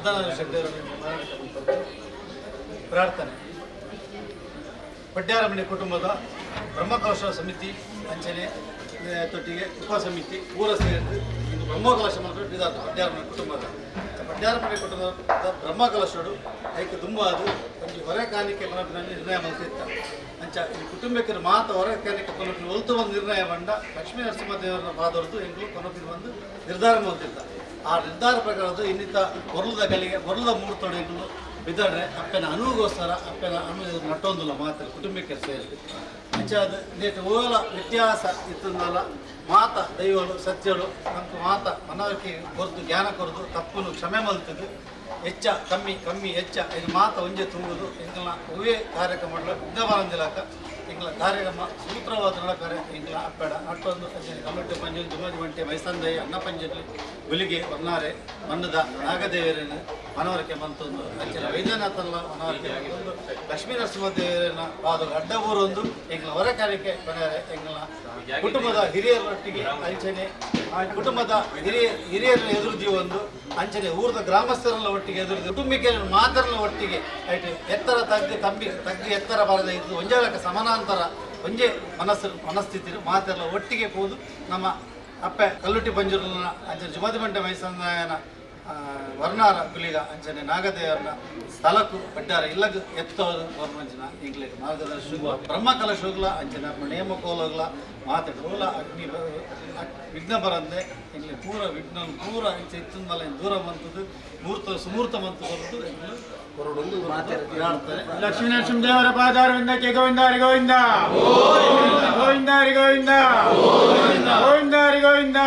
ಅರ್ಧನಾರೀಶ್ವರ ಪ್ರಾರ್ಥನೆ. ಪಡ್ಯಾರಮನೆ ಕುಟುಂಬದ ಬ್ರಹ್ಮಕಲಶ ಸಮಿತಿ ಅಂಚನೆ ತೊಟ್ಟಿಗೆ ಉಪ ಸಮಿತಿ ಪೂರ ಸೇರಿದ್ದು ಇಂದು ಬ್ರಹ್ಮಕಲಶ ಮಾತ್ರ ಬಿದಾತ. ಪಡ್ಯಾರಮನೆ ಕುಟುಂಬದ ಪಡ್ಯಾರಮನೆ ಕುಟುಂಬದ ಬ್ರಹ್ಮಕಲಶಡು ಐಕ್ ತುಂಬ ಅದು ಒಂಜಿ ಹೊರೆ ಕಾಣಿಕೆ ಕೊನಪಿನ ನಿರ್ಣಯ ಮಲ್ತಿತ್ತ. ಅಂಚ ಈ ಕುಟುಂಬಕ್ಕೆ ಮಾತ ಹೊರೆ ಕಾಣಿಕೆ ಕೊನಪಿನ ಒಲ್ತು ಒಂದು ನಿರ್ಣಯ ಬಂಡ ಲಕ್ಷ್ಮೀ ನರಸಿಂಹದೇವರನ್ನ ಪಾದರದ್ದು ಎಂಗ್ಲು ಕೊನಪಿನ ಒಂದು ನಿರ್ಧಾರ ಮಲ್ತಿತ್ತ. ಆ ನಿರ್ಧಾರ ಪ್ರಕಾರದ ಇನ್ನಿತ ಹೊರಲದ ಕಲಿಗೆ ಹೊರಲದ ಮೂರ್ತೊಡೆ ಎಂಗ್ಲು ಬಿದ್ದಾಡ್ರೆ ಅಪ್ಪನ ಅನುಗೋಸ್ಕರ ಅಪ್ಪನ ಅನು ನಟ್ಟೊಂದಿಲ್ಲ ಮಾತ್ರ ಕುಟುಂಬಕ್ಕೆ ಸೇರಿ. ಅಂಚ ಅದು ನೇಟ್ ಓಲ ವ್ಯತ್ಯಾಸ ಇತ್ತಂದಲ್ಲ ಮಾತ ದೈವಳು ಸತ್ಯಳು ನಮ್ಗೆ ಮಾತ ಮನವರಿಕೆ ಕೊರ್ದು ಜ್ಞಾನ ಕೊರ್ದು ತಪ್ಪುನು ಕ್ಷಮೆ ಮಲ್ತದ್ದು ಹೆಚ್ಚ ಕಮ್ಮಿ ಕಮ್ಮಿ ಹೆಚ್ಚ ಇದು ಮಾತ ಒಂಜೆ ತೂಗುದು ಎಂಕಲ್ನ ಒವ್ವೇ ಕಾರ್ಯಕ್ರಮ ವಿಘ್ನ ಬರಂದಿಲಾಕ ಎಂಕಲ ಕಾರ್ಯಕ್ರಮ ಸೂತ್ರವಾದ ನಡಕಾರೆ ಎಂಕಲ ಅಪ್ಪೆಡ ಅಟ್ಟೊಂದು ಅಂಚನೆ ಕಲ್ಲೊಟ್ಟೆ ಪಂಜುಲಿ ಜುಮಾಜಿ ಬಂಟೆ ಮೈಸಂದಯ್ಯ ಅನ್ನ ಪಂಜುಲಿ ಗುಲಿಗೆ ಹೊನ್ನಾರೆ ಮಣ್ಣದ ನಾಗದೇವರನ್ನು ಮನವರಿಕೆ ಮಂತೊಂದು ಅಂಚನೆ ವೈದ್ಯನಾಥನ ಮನವರಿಕೆ ಮಂತೊಂದು ಲಕ್ಷ್ಮೀ ನರಸಿಂಹದೇವರನ್ನ ಪಾದ ಅಡ್ಡಬೂರೊಂದು ಎಂಕಲ ಹೊರ ಕಾರ್ಯಕ್ಕೆ ಕೊನೆಯ ಎಂಕಲ ಕುಟುಂಬದ ಹಿರಿಯರೊಟ್ಟಿಗೆ ಅಂಚನೆ ಕುಟುಂಬದ ಹಿರಿಯರ ಎದುರು ಜೀವೊಂದು ಅಂಚನೆ ಊರದ ಗ್ರಾಮಸ್ಥರೆಲ್ಲ ಒಟ್ಟಿಗೆ ಎದುರು ಕುಟುಂಬಿಕೆ ಮಾತರೆಲ್ಲ ಒಟ್ಟಿಗೆ ಐಟ್ ಎತ್ತರ ತಗ್ಗಿ ತಂಬಿ ತಗ್ಗಿ ಎತ್ತರ ಬಾರದ ಇದು ಒಂಜೇ ಸಮಾನಾಂತರ ಒಂಜೇ ಮನಸ್ಥಿತಿ ಮಾತೆಲ್ಲ ಒಟ್ಟಿಗೆ ಹೋದು ನಮ್ಮ ಅಪ್ಪೆ ಕಲ್ಲುಟ್ಟಿ ಪಂಜುರ್ಲನ ಅಂಚನೆ ಜುಮಾದಿ ಬಂಟೆ ಮೈಸಂದಾಯನ ವರ್ಣಾರ ಗುಲಿಗ ಅಂಚನೆ ನಾಗದೇವರನ ಸ್ಥಳಕ್ಕೂ ಬಡ್ಡಾರ ಇಲ್ಲಗ ಎತ್ತೋದು ಗೌರ್ಮೆಂಟ್ನ ಇಂಗ್ಲೇಟ್ ಮಾರ್ಗದರ್ಶಕ ಬ್ರಹ್ಮಕಲಶೋಗ್ಲ ಅಂಚನೆ ನೇಮಕೋಲಗ್ಲ ಮಾತಾಡೋಲ ಅಗ್ನಿ ವಿಘ್ನ ಬರಂದೆ ಎಂಗ್ಲೆ ಪೂರ ವಿಘ್ನ ಪೂರ ಇಂಚೆ ಇತ್ತಂದಲ್ಲ ದೂರ ಬಂತದ್ದು ಮೂರ್ತ ಸುಮೂರ್ತ ಮಂತು ಬರೋದು ಎಂಗ್ಲು ಲಕ್ಷ್ಮೀ ನರಸಿಂಹದೇವರ ಪಾದಾರವಿಂದಕ್ಕೆ ಗೋವಿಂದ ಹರಿ ಗೋವಿಂದ ಗೋವಿಂದ ಹರಿ ಗೋವಿಂದ ಗೋವಿಂದ ಹರಿ ಗೋವಿಂದ.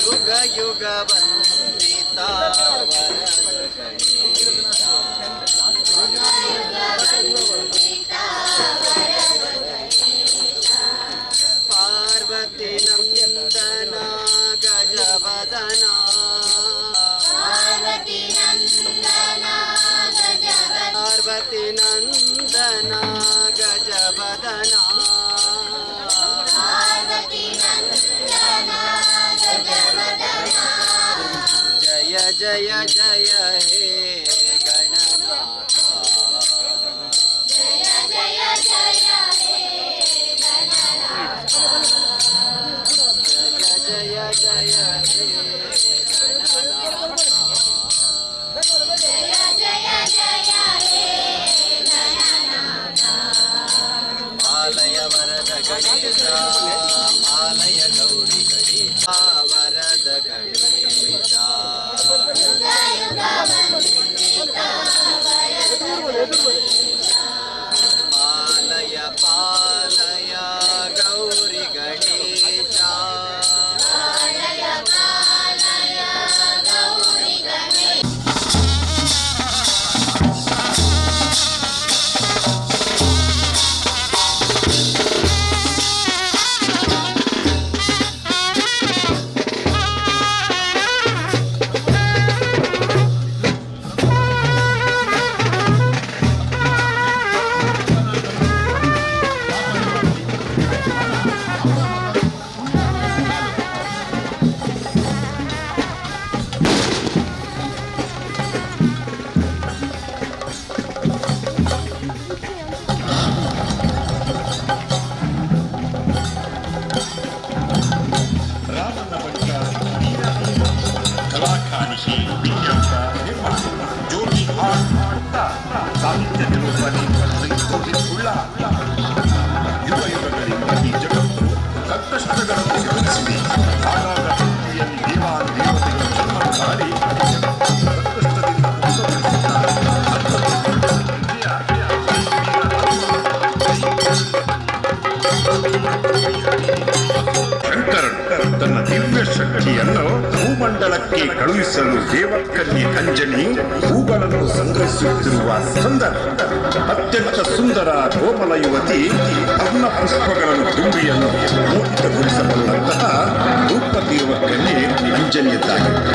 ಯುಗ ಯುಗ ವಂದಿತ Parvati Nandana ಗಜವದನ ಪಾರ್ವತಿ ನಂದನ ಗಜವದನ ಪಾರ್ವತಿ ನಂದನ ಗಜವದನ ಪಾರ್ವತಿ ನಂದನ ಗಜವದನ ಜಯ ಜಯ ಜಯ ಹೇ ಗಣನಾಥ ಜಯ ಜಯ ಜಯ ಹೇ ಗಣನಾಥ ಜಯ ಜಯ ಜಯ ಹೇ ಗಣನಾಥ ಜಯ ಜಯ ಜಯ ಹೇ ಗಣನಾಥ ಪಾಲಯ ವರದ ಗಣೇಶ ಪಾಲಯ ಗೌರಿ ಗಣೇಶ ವರದ ಗಣೇಶ ಯುಗ ಯುಗ ವಂದಿತ ವರದ ಗಣೇಶ ಪಾಲಯ ಪಾಲಯ ಗೌರಿ ಗಣೇಶ ಪಾಲಯ ಪಾಲಯ ಗೌರಿ ಗಣೇಶ ರಾಮನ ಬಳಿಕ ಕಲಾಕಾಣಿಕೆ ವಿನ್ಯಾಸ ನಿರ್ಮಾಣ ಜ್ಯೋತಿ ಆರ್ಟ್ ಸಾಹಿತ್ಯ ನಿರೂಪಣೆ ಶ್ರೀ ಯುಗ ಯುಗಗಳಿಂದ ಈ ಜಗತ್ತು ಸಂಕಷ್ಟಗಳನ್ನು ಎದುರಿಸಿದೆ. ಆಗಾಗ ಪೃಥ್ವಿಯಲ್ಲಿ ದೇವಾನು ದೇವತೆಗಳು ಜನ್ಮ ತಾಳಿ ಜಗತ್ತನ್ನು ಸಂಕಷ್ಟದಿಂದ ಮುಕ್ತಗೊಳಿಸಿದ್ದಾರೆ. ಅಂಥದ್ದೊಂದು ವಿಜಯ ಶ್ರೀ ಶಂಕರನು ತನ್ನ ದಿವ್ಯ ಶಕ್ತಿಯನ್ನು ಭೂಮಂಡಲಕ್ಕೆ ಕಳುಹಿಸಲು ದೇವಕನ್ಯೆ ಅಂಜನಿ ಹೂಗಳನ್ನು ಸಂಗ್ರಹಿಸುತ್ತಿರುವ ಸಂದರ್ಭ. ಅತ್ಯಂತ ಸುಂದರ ಕೋಮಲ ಯುವತಿ ಅವನ ಪುಷ್ಪಗಳನ್ನು ದುಂಬಿಯನ್ನು ಮೋಹಿತಗೊಳಿಸಬಲ್ಲಂತಹ ರೂಪತಿರುವ ಕನ್ಯೆ ಅಂಜನಿಯದ್ದಾಗಿತ್ತು.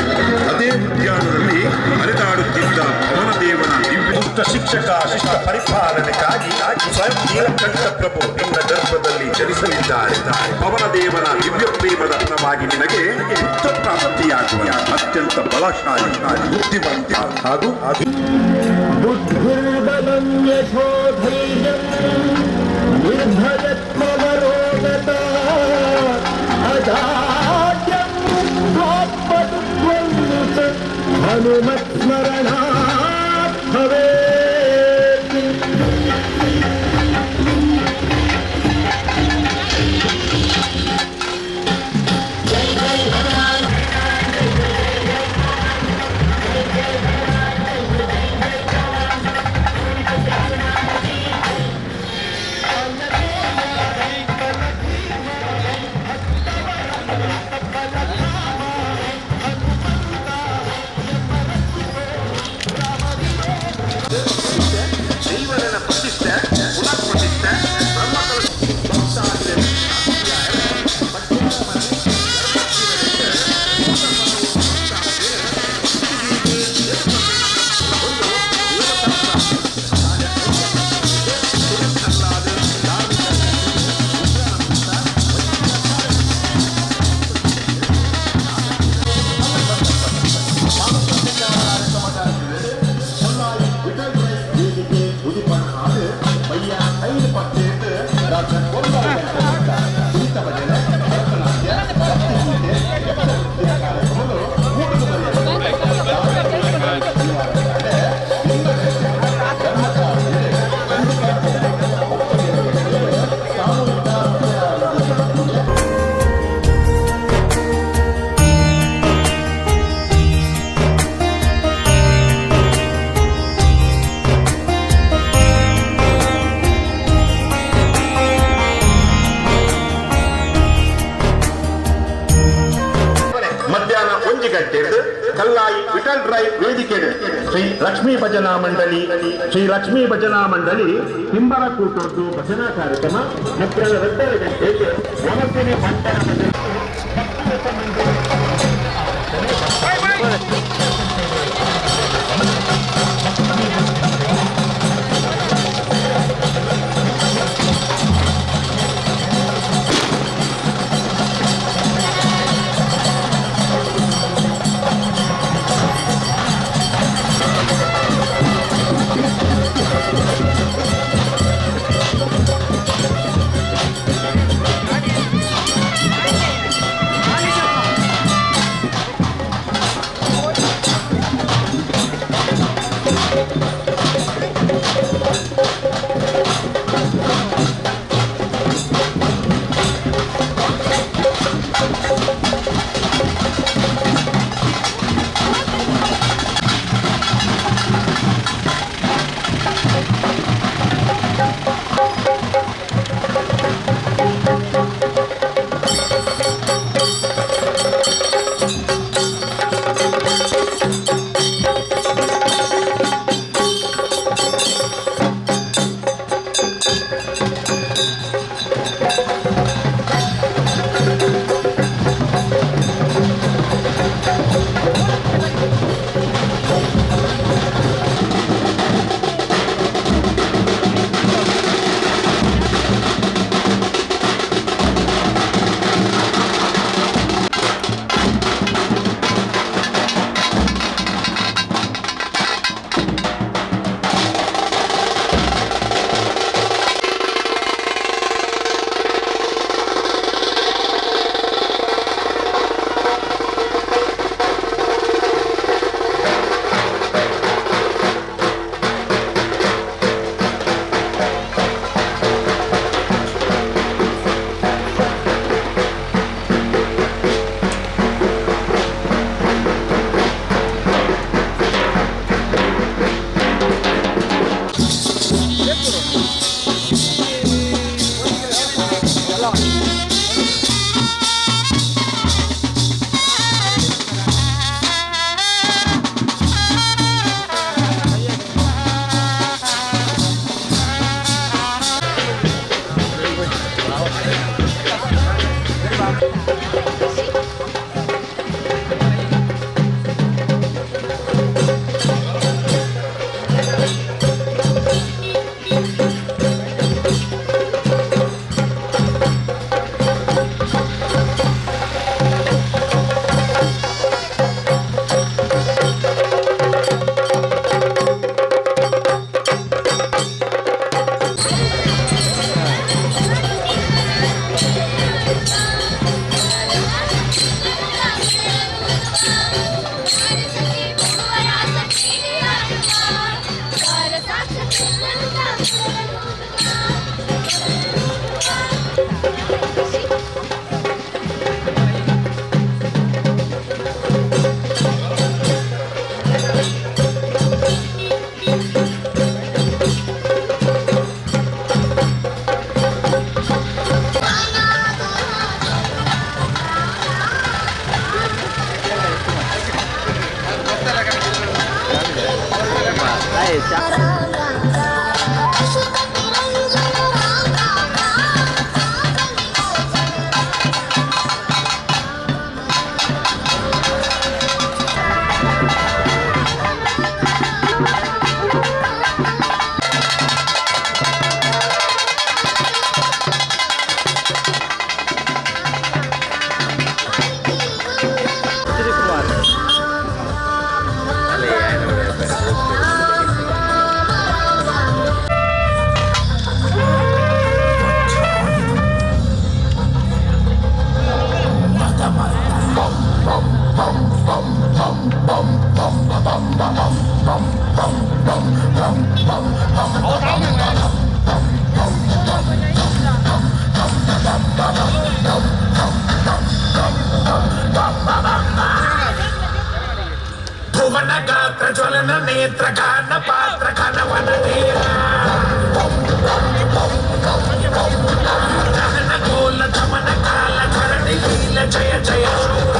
ಅದೇ ಉದ್ಯಾನದಲ್ಲಿ ಹರಿದಾಡುತ್ತಿದ್ದ ಪವನದೇವನ ದಿವ್ಯ ದುಷ್ಟ ಶಿಕ್ಷಕ ಶಿಷ್ಟ ಪರಿಪಾಲನೆಗಾಗಿ ಸ್ವಯಂ ನೀಲಕಂಠ ಪ್ರಭು ನಿನ್ನ ಗರ್ಭದಲ್ಲಿ ಜನಿಸಲಿದ್ದಾರೆ. ಪವನದೇವನ ದಿವ್ಯ ಪ್ರೇಮದ ಫಲವಾಗಿ ನಿನಗೆ ಪುತ್ರ ಪ್ರಾಪ್ತಿಯಾಗುವ ಅತ್ಯಂತ ಬಲಶಾಲಿ, ಬುದ್ಧಿವಂತ ಹಾಗೂ ಬುದ್ಧಿರ್ಬಲಂ ಯಶೋಧೈರ್ಯಂ ನಿರ್ಭಯತ್ವಮರೋಗತಾ ಅಜಾಡ್ಯಂ ಆತ್ಮತತ್ವಂ ಚ ಹನುಮತ್ಸ್ಮರಣಾತ್ ಭವೇತ್. ಿ ಕಲ್ಲಾಯಿ ವಿಠಲ್ ರೈ ವೇದಿಕೆ ಶ್ರೀ ಲಕ್ಷ್ಮೀ ಭಜನಾ ಮಂಡಳಿ ಶ್ರೀ ಲಕ್ಷ್ಮೀ ಭಜನಾ ಮಂಡಳಿ ತಿಂಬರಕೂಟದ್ದು ಭಜನಾ ಕಾರ್ಯಕ್ರಮ ಮಧ್ಯಾಹ್ನ 2:30 ಗಂಟೆಗೆ ವನಸಿನಿ ಬಂಟರ ಮಂಡಳಿ. ಜ್ವಲನ ನೇತ್ರ ಗಾನ ಪಾತ್ರ ಘನವನ ದಹನ ಗೋಲ ದಮನ ಕಾಲ ಧರಣಿ ಲೀಲ ಜಯ ಜಯ ಶೂರ.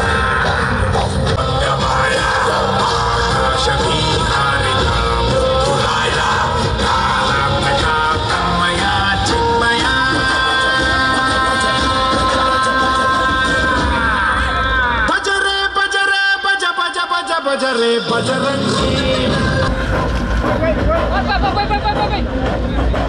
ಭಜರೆ Bajrangi. Bye, bye, bye, bye, bye, bye.